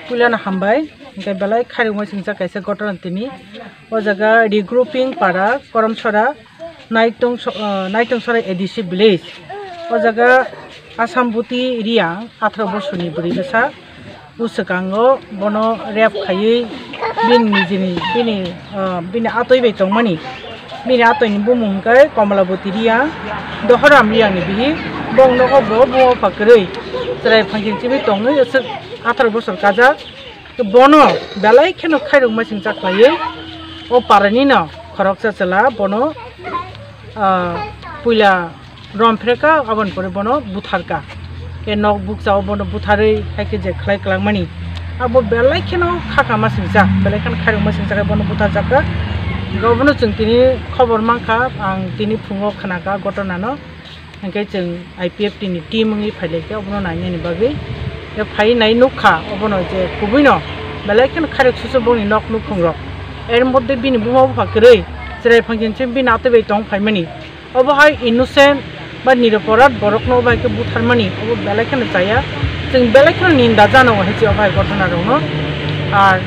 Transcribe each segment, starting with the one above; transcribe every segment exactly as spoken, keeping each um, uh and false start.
Puilano hambai, hingke belai khairokma singsa kaisa gotona tini. O jaga regrouping para, Koromsora, Naitong so-, ah, Naitong Sora A D C village. O jaga Assam Buti Riang, atharo bosorni bwrwi bwsa. O swkango bono rape khaiwi bini nijini, bini, ah, bini atoi bai tongmani. Bini atoini bumung hwnkhe Komolaboti Riang, Dohoram Riangni bihik. Bong nogo bo buma bupha kwrwi chwrai phangching chimwi tongwi aswk atharo bosor kajak. Bono belai kheno khairokma singcha khlaiwi o paranino khoroksa chwla bono, ah, puila romphre kha, aboni pore bono buthar kha. E nok bukcha o bono butharwi hai khe je khlai kwlangmani. Abo belai kheno khakama singcha, belai kheno khairokma singcha khe bono buthar jak kha. Obono chwng tini khobor man kha, ang tini phungo khna kha gotona no. Hingke chwng I P F T ni team wngwi phai lai khe obono nainani bagwi. E phai nai nuk kha obono je kubui no belai kheno khairok susu bongni nok nukhung rok. Er moddhe bini buma bupha kwrwi chwrai phangching chim bini atwi bai tong phaimani. Obo hai innocent ba niraporad borokno obo hai khe butharmani, obo belai kheno chaya. Chwng belai kheno ninda jana o hai se obo hai gotona rokno. Ar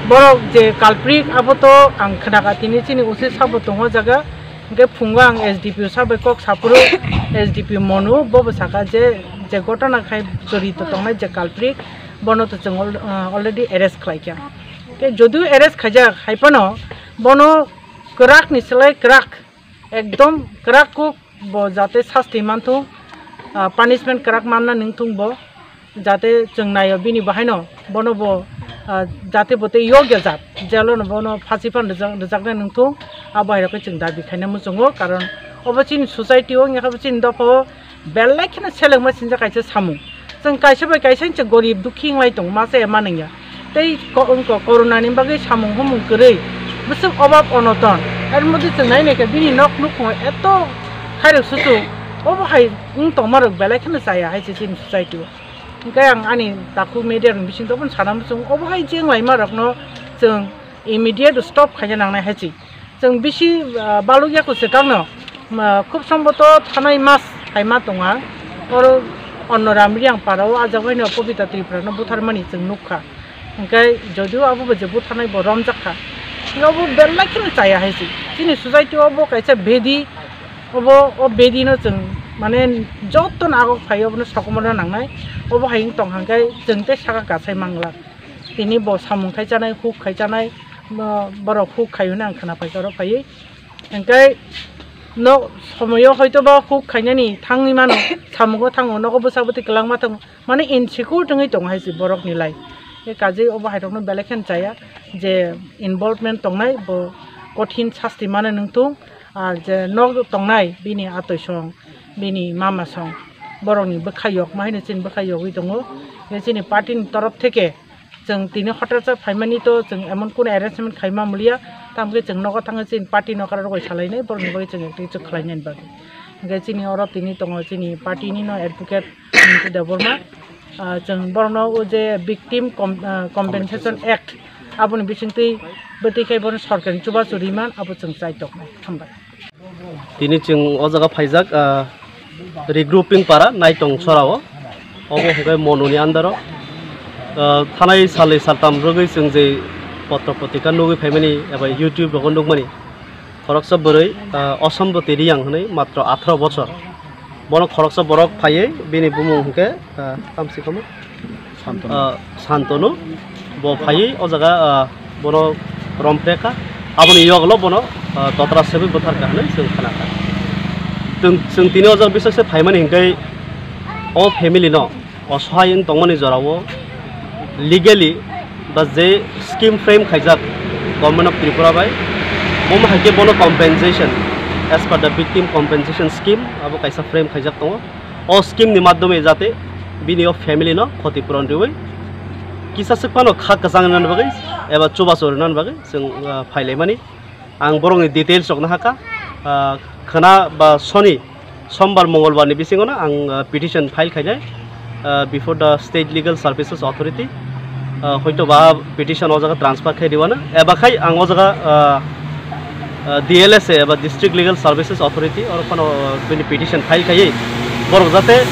borok je culprit abo to ang khna kha tini chini usi sabo tongo jaga. Hingke phungo ang S D P O sabai kok saphuru, S D P O Monu bobo saka je, je gotona khai jorito tongnai je culprit bono to chwng al-, ah, already arrest khlai kha. Ke jodio arrest khaijak hai phano bono kwrak ni slai kwrak, ekdom kwrak kuk bo jate sasti manthung, ah, punishment kwrak manna nungthung bo, jate chwng naio bini bahaino bono bo, ah, jate bo tei yokya jat, jelo no bono phasi phan rijak-, rijaknai nungthung, abo hai rokhe chwng dabi khaina muchungo, karon obo chini society o wngya khe bo chini dopha o belai kheno selengma sinjak kaisa samung. Chwng kaisa bai kaisa se gorib dukhi wnglai tongo, ma se ma nungya. Tei ko-, ko-, corona ni bagwi samung humung kwrwi, bwswk obab onoton. Ar modi chwng nai naikha bini nok nukhungo eto khairok susu, obo hai wng tongma rok belai kheno chaya hai se chini society o. Hingke ang ani takhuk media rok bising tobon sana muchung, obo hai je wnglaima rokno chwng immediate stop khaina nangnai hai se. Chwng bisi, ah, balukya kwchwkangno, ah, khub somboto thanai mas phaima tonga. Oro onno Ramriang parao ajak baino Pobita Tripurano butharmani chwng nukha. Hingke jodio abo bo je butharnai bo romjak kha. Hingke obo belai kheno chaya hai se. Chini society o bo kaisa bedi, obo o bedi no chwng mane joto no agok phai obono sokomorna nangnai. Obo hai wng tong hangke chwng tei saka kasai manglak. Tini bo samung khai chanai, huk khai chanai, bo-, borok huk khai hwnwi ang khna paikha oro phaiwi. Hingke no somoyo hoito ba huk khainani thangwi mano, samungo thango, nogo bwsa bwtwi kwlangma thango, mane insecure wngwi tongo hai se borokni lai. Khe kajei obo hai rokno belai kheno chaya je involvement tongnai bo kothin sasti mano nungthung, ar je nok tongnai bini atoi song, bini mama song, borokni bwkha yok ma haino chini bwkha yogwi tongo. Khe chini party ni torof theke chwng tini hotel sa phaimani to chwng emon kunu arrangement khaima muliya, tamkhe chwng nogo thangwi chini party no kararogoi salainai, borokni bagwi chwng ekti chwk khlainani bagwi. Hingke chini oro tini tongo chini party ni no advocate Minku Debbarma. Ah, chwng borokno o je Victim Com-, ah, Compensation Act aboni bisingtwi bwtwi khai bono sorkarni chubachu riman abo chwng chai toknai. Hambai. Tini chwng o jaga phaijak, ah, regrouping para Naitong Sorao, obo hwnkhe Monuni under o. Ah, thanai salni saltam rwgwi chwng je potro potrika nugwi phaimani eba YouTube rogo nukmani, khoroksa bwrwi, ah, Osomboti Riyang hwnwi matro atharo bochor. Bono khoroksa borok phaiwi bini bumung hwnkhe, ah, tamsi khomo? Santonu. Ah, Santonu. Bo phaiwi o jaga, ah, bono romphre kha. Aboni yoglo bono, ah, totra sebwi bwthar kha hwnwi chwng khna kha. Chwng, chwng tini o jaga bisakse phaimani hwnkhe o family no osohai wng tongmani jorao legally ba je scheme frame khaijak Government of Tripura bai, bomo hai khe bono compensation as per the Victim Compensation Scheme abo kaisa frame khaijak tongo. O scheme ni madhyome jate bini o family no khoti puron riwi kisa swk phano kha kwchang rwnani bagwi eba chubachu rwnani bagwi chwng, ah, phailaimani. Ang borokni details rok no hakha, ah, khwna ba soni, sombar, mongolbar ni bisingo no ang, ah, petition file khainai, ah, before the State Legal Services Authority. Ah, hoito ba petition o jaga transfer khai riwano, eba khai ang o jaga, ah, ah, D L S A eba District Legal Services Authority oro phano, ah, bini petition file khaiwi borok jate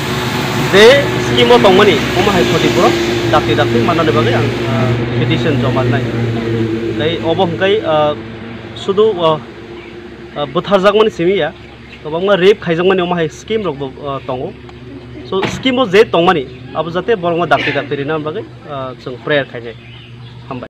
je scheme o tongmani omo hai khoti puro Dakti dakti manani bagwi ang, ah, petition joma rwnai. Tei obo hwnkhe, ah, sudu, ah, ah, bwtharjakmani simi ya, kwbangma rape khaijakmani omo hai scheme rokbo, ah, tongo. So scheme o je tongmani abo jate borokno dakti dakti rina bagwi, ah, chwng prayer khainai.